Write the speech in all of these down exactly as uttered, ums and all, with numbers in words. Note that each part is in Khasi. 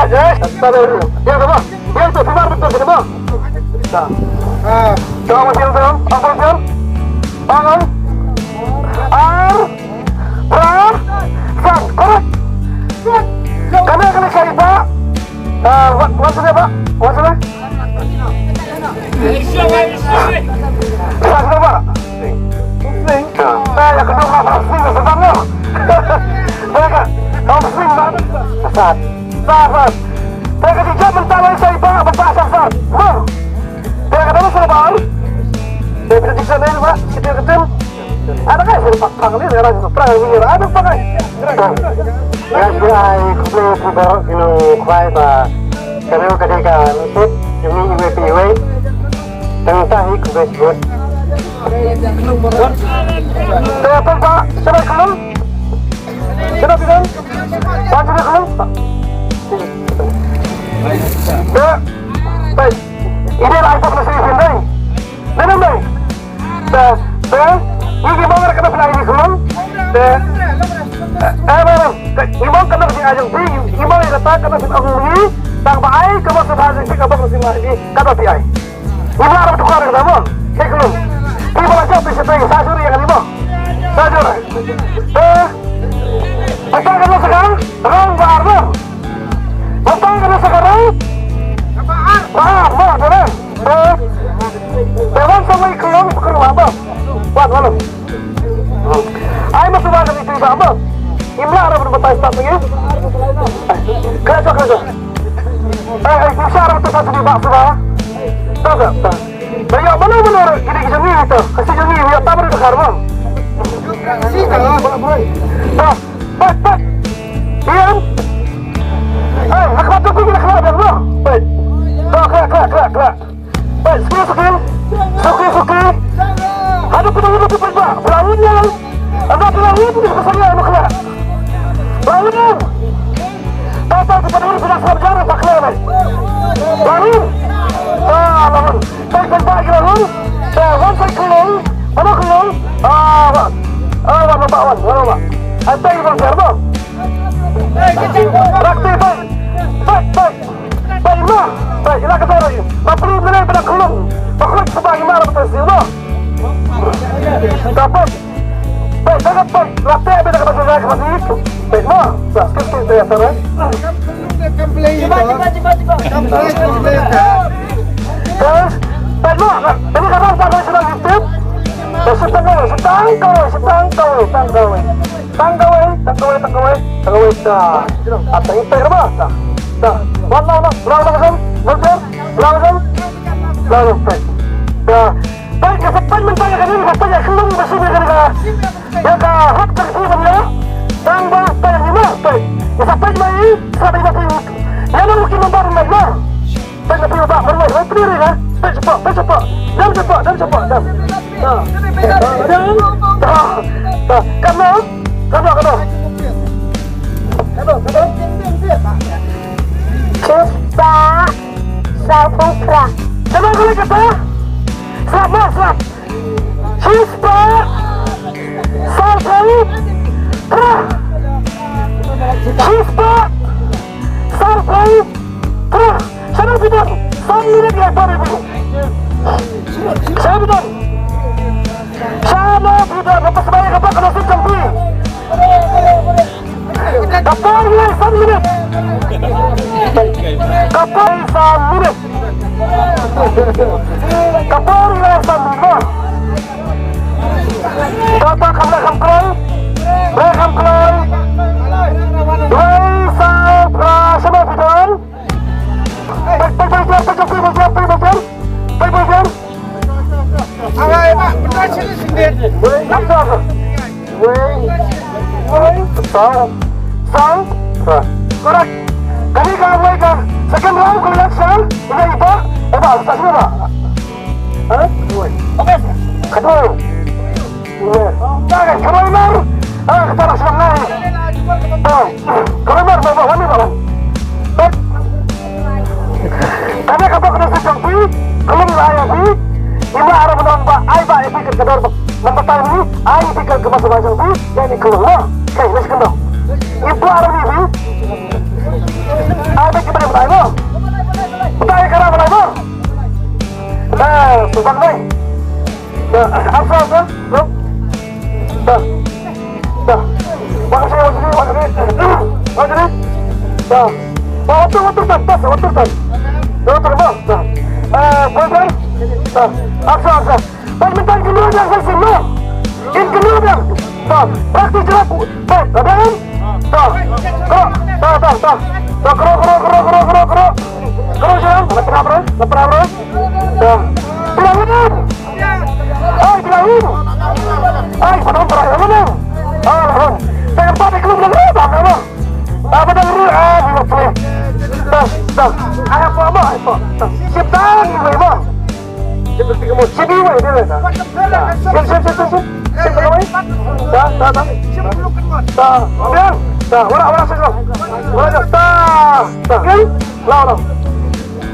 Yes, ta da ru. Yang sama. Yang tu, pimar betul, sama. Ta. Ta, ma yang tu, apa yang? Bangun. Ar. Pra. Sat. Correct. Kami akan cari, Pak. Ah, wan, wan sini, Pak. Wan sini. Sat, Pak. Muslim. Ah, yang kedua, Pak. Muslim, Pak. Muslim, Pak. Sat. Sat, sat. Te ka jingkit mynta lai sa i Bah, Bah Safar. Bah. Te ka dang sa Bah. Te ka jingkit sa lai Bah, kita kata. Ada kan sa Bah, Bah ni orang sa Bah ni ada Bah kan. Nga shu ai khublei phi baroh ki nongkhwai ba ka riew ka dei ka mynsiem jong ngi iwei pa iwei. Tang ta hi khublei shibun. Te pynban sha Bah Khlung. Sha Bah Khlung. Ba sha Bah Khlung. Te, te, ini lah itu proses ini. Ini, ini. Te, te, ini gimana kena pernah ini Khlung? Te, eh, eh, eh, gimana kena pernah ini? Gimana kata kena pernah ini? Tang ba ai kena pernah ini, kena pernah ini, kena pernah ai. Ngi mlak ruh tukar ka mo. Hei Khlung. Phi ba la jop phi shatei sa jur ïa kane mo. Sa jur. Eh. Mynta ka dei sa ka rong ba ar mo. Mynta ka dei sa ka rong ba ar mo. Ba ar mo, dei. Eh. Dei wan sa wei Khlung, Khlung ba mo. Wan, wan. Ai ma suba ka mih ba mo. Im lah ra ba tai start lagi. Kena jok, kena jok. Ai, ai, bisa ra ba tai start lagi ba suba. Tahu tak? Ba ïoh mano mano ra kini ki jong ngi to. Kasi jong ngi ïoh tam ra ka khar mo. Dah, pat, pat. Diam. Ai, hak hak tu kena khar mo. Pat. Dah, khar, khar, khar, khar. Baik, suki, suki. Suki, suki. Haduh kita hidup di pajak. Pelawan yang. Anda pelawan di pasal yang nak kena. Pelawan yang. Tahu-tahu kita dulu sudah siap jalan tak kena, baik. Pelawan. Ah, lawan. Baik, baik, baik, lawan. Lawan, baik, lawan. Mana lawan? Ah, wan. Ah, wan, wan, wan, wan, wan. Antai, wan, wan, wan. Rakti, baik. Baik, baik. Peit ma, peit ila ka dei. Ba plu mene ba dang khlung. Ba khlung sha ba i ma ba ta siew ma. Ka peit. Peit da ka peit. La te ba da ka ba da ka ba di. Peit ma. Sa skip skip te ya sara. Peit ma. Ini ka ba ba da ka ba di. Ba sa tang kawei, sa tang kawei, sa tang kawei, tang kawei. Tang kawei, tang kawei, tang kawei, tang kawei ta. Ata ite kaba ta. Ta. Wan, wan, wan, wan, wan, wan, wan, wan, wan, wan, wan, peit. Ta. Peit, ka sa peit mynta ka kane, ka peit ka khlung ka sum ka kane ka. Ïa ka hap ka sum ka kane. Tang ba peit ni ma, peit. Ka sa peit mai, sa peit mai. Ïa na ki nombar mai ma. Peit na peit ba, baru mai, peit ni ri na. Peit cepat, peit cepat. Jam cepat, jam cepat, jam. Ha. Ha. Jam. Ha. Ha. Kano? Kano, kano? Kano, kano? Cheers, pa. Sa phu pra. Kano kali kata? Slap, ma, slap. Cheers, pa. Sa phu pra. Cheers, pa. Sa phu pra. Shano phi don? San minit ïa pher ïa phi. Shano phi don? Shano phi don? Ngan pynshai ïa ka bok ka nusip jong phi. Ka por ïa san minit. Ka por ïa san minit. Ka por ïa san minit. Ka por kam la kam kloi. Ba kam kloi. Wei sa pra shano phi don? Correct. Kane ka wei ka second round ka lak sa. Ina iba. Eba, sa sini ba. Ha? Kedua. Ka roi mar. Ah, ka roi mar. Ka roi mar, ba, ba, wan, ba, wan. Kane ka bok ka nusip jong phi, ka long la ïa phi. Ïa la ara ba long ba ai ba ïa phi ka dor ba. Namar ta ni ai phi ka, ka ba jong phi, ïa ni ka long. Kai, let's go. Ïa la ara ni phi. Ai ba ki ba Atur, atur, tas, tas, atur, tas. Atur, tas, tas. Eh, Faizal. Tas. Action, action. Bad mynta in kynnoh biang sa shisien mo. In kynnoh biang. Tas. Practice jrap. Tas. Ada kan? Tas. Kro. Tas, tas, tas. Tas, kro, kro, kro. Kro jrap. Lapra, bro. Lapra, bro. Tas. Bilang uno. Ai, bilang uno. Ai, padahal para uno. Ah, lawan. Saya empat, ikut bilang uno, bang, apa? Ah, padahal uno, ah, lima puluh. Tas, tas. Ai, apa, apa, apa? Tas. Siap, tas, lima, lima. Siap, siap, siap, siap, siap. Siap, siap, siap, siap. Siap, siap, siap. Tas, tas, tas. Tas. Bilang. Tas, orang, orang, siap, siap. Orang, siap. Tas, tas. Bilang. Lawan, lawan.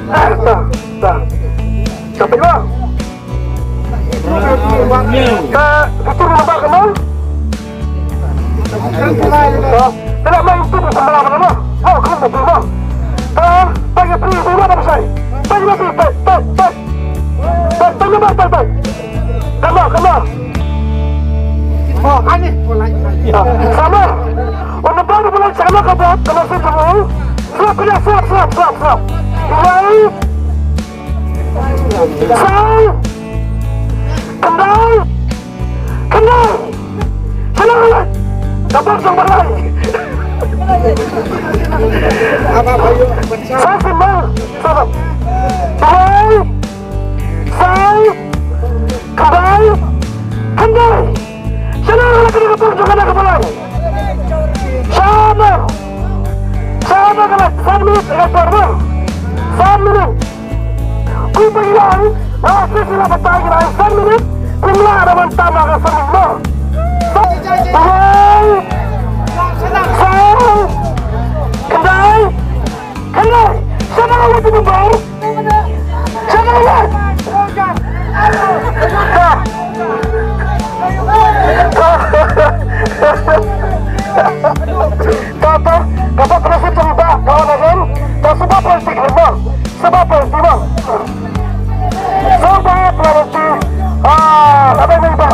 Tas, tas. Sampai dua. Ka, ka tur na ba ka nong. Ka, ka la mai tu ba ka la ba ka nong. Oh, ka la ba ka nong. Ka, pa ya pri tu ba ba sai. Pa ya pri, pa, pa, pa. Pa, pa, pa, pa, pa. Ka nong, ka nong. Oh, ani, oh, lai, lai. Sama. Wan ba ba lai sama ka ba, ka la sa tu. Sap, sap, sap, sap, sap. Lai. Saw. Khyndai. Khyndai. Khyndai. Dapat jong balai. Saw khyndai. Saw. Khyndai. Saw. Khyndai. Khyndai. Shano la ka dei ka por jong kane ka balang? Shano? Shano ka la san minit ka por mo? San minit. Kumba ïa la shisha la batai ïa la san minit. Kumba la da ban tam la ka san minit mo? San. San. Khyndai. Hello, shano la tu bar? Shano la? Ta. Ta, ta, kata terus cerita kawan lain. Ta, sebab politik memang. Sebab politik memang. Sebab politik. Ah, apa ini, Pak?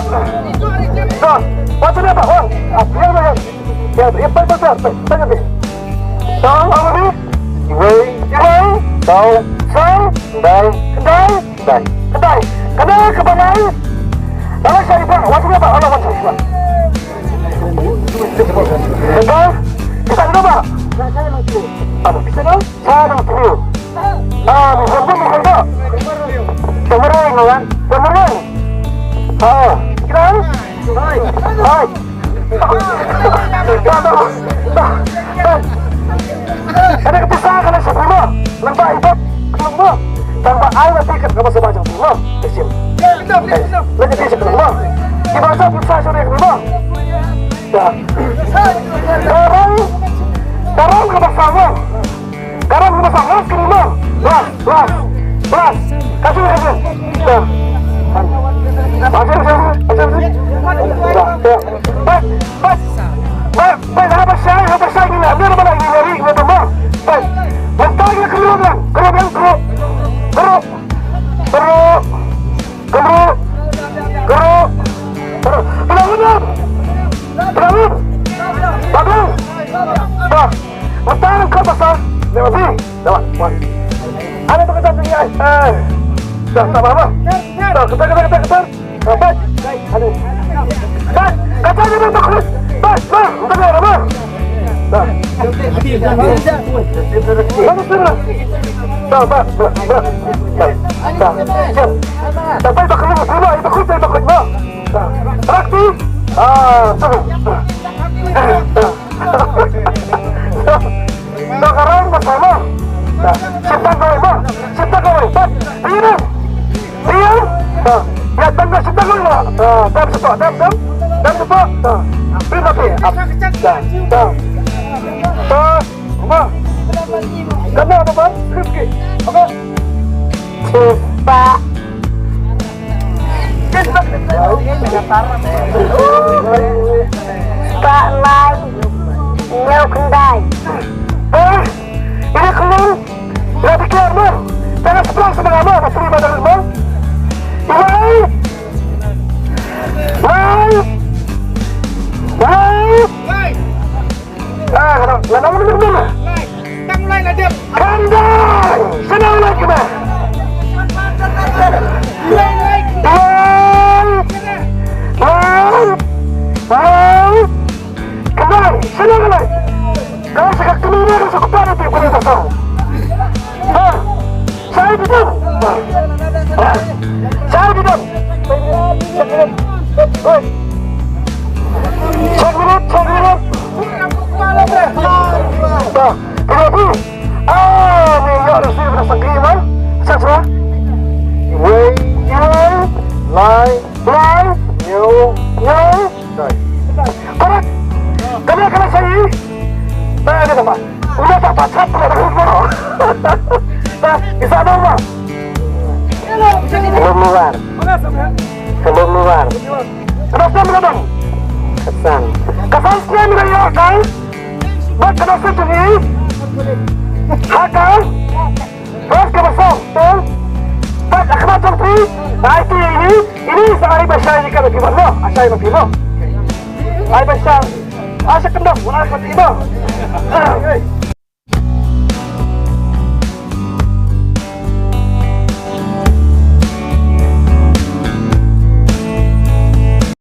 Ta, macam ni, Pak? Wan, ah, ya, ya, ya. Ya, ya, baik, baik, baik, baik, baik. Saw, apa ni? Wei, wei, saw, saw, dai, dai, dai, dai. Kena ke balai. Balai saya, Pak. Waktu dia, Pak. Allah, waktu dia, Pak. Betul? Kita dulu, Pak. Apa? Kita dulu? Saya dulu. Ah, ni pun pun bukan tak. Pemereng, kan? Pemereng. Ah, kira? Hai. Hai. Tak, tak, tak, tak. Ada kepisah kan, saya terima. Nampak ibat, terima. Tanpa ai mati kat kapal sepanjang terima. Kecil. Eh, lagi dia terima. Ibat saya pun saya sudah terima. Ya. Sekarang, sekarang kapal sama. Karam ka ba sa, last ka ni mo. Last, last, last. Ka jong, ka jong. Ya. Ka jong, ka jong, ka jong. Ya, ya. Bad, bad, bad, bad, haba shai, haba shai ngi la, ngi la ba la ngi la ri, ngi la ba mo. Bad. Mynta ngi la kynroh biang, kynroh biang, kynroh. Kynroh. Kynroh. Kynroh. Kynroh. Kynroh. Kynroh. Kynroh. Kynroh. Kynroh. Kynroh. Mynta ngan kop pasal. Lewat sini. Lewat. Wan. Ada pekerjaan tinggi ai. Eh. Dah, tak apa-apa. Dah, ketar, ketar, ketar, ketar. Dah, baik. Aduh. Baik. Kata dia dah takut. Baik, baik. Entah dia apa. Dah. Bagus, bagus. Dah, baik, baik, baik. Dah. Dah. Siap. Dah, baik, takut, takut, takut, takut, takut. Dah. Rakti. Ah, takut. Dah. Dah, karang bersama. Dah, shim tang kawei mo. Shim tang kawei. Dah, diam. Diam. Dah, ya, tang, shim tang kawei mo. Dah, dam sepak, dam, dam. Dam sepak. Dah, pin mati. Dah, dah. Dah, mo. Kena apa, bang? Sikit, sikit. Apa? Sepak. Spah lai. Hynñiew khyndai. Eh, ina khlem. Ina diklar mo. Jangan seberang seberang mo. Pasti pada mo. Lai. Lai. Lai. Ah, kata, kata, kata, kata. Lai. Tang lai la dep. Khamdar! Shano lai kmie? Lai! Lai! Lai! Khamdar! Shano lai? Ka sa ka kmie ne ka sa kpa ne ti kmie ta sa. Ha! Shai bidon! Ha! Shai bidon! Oi! Shai bidon! Shai bidon! Ba! Kmie! Ah, ni ïoh da sdang ban sangkih, man. Sa sa. Wei, wei, lai, lai, ñiew, ñiew, dai. Correct. Kane, kane sa i. Ba, kane ba. Una ta pa chap ko da ko. Ba, isa no ma. Hello, Mubar. Hello, Mubar. Kane sa mi dong. Kasan. Kasan sa mi dong, ya, kan? Bad ka dei sa jong i ha ka press ka ba song tu. Bad ha khmat jong phi, ai ti ini, ini sa ai ba shai ni ka ba phi ba no, ai shai ba phi no. Ai ba shai, ai sa kyndong, ai ba phi no.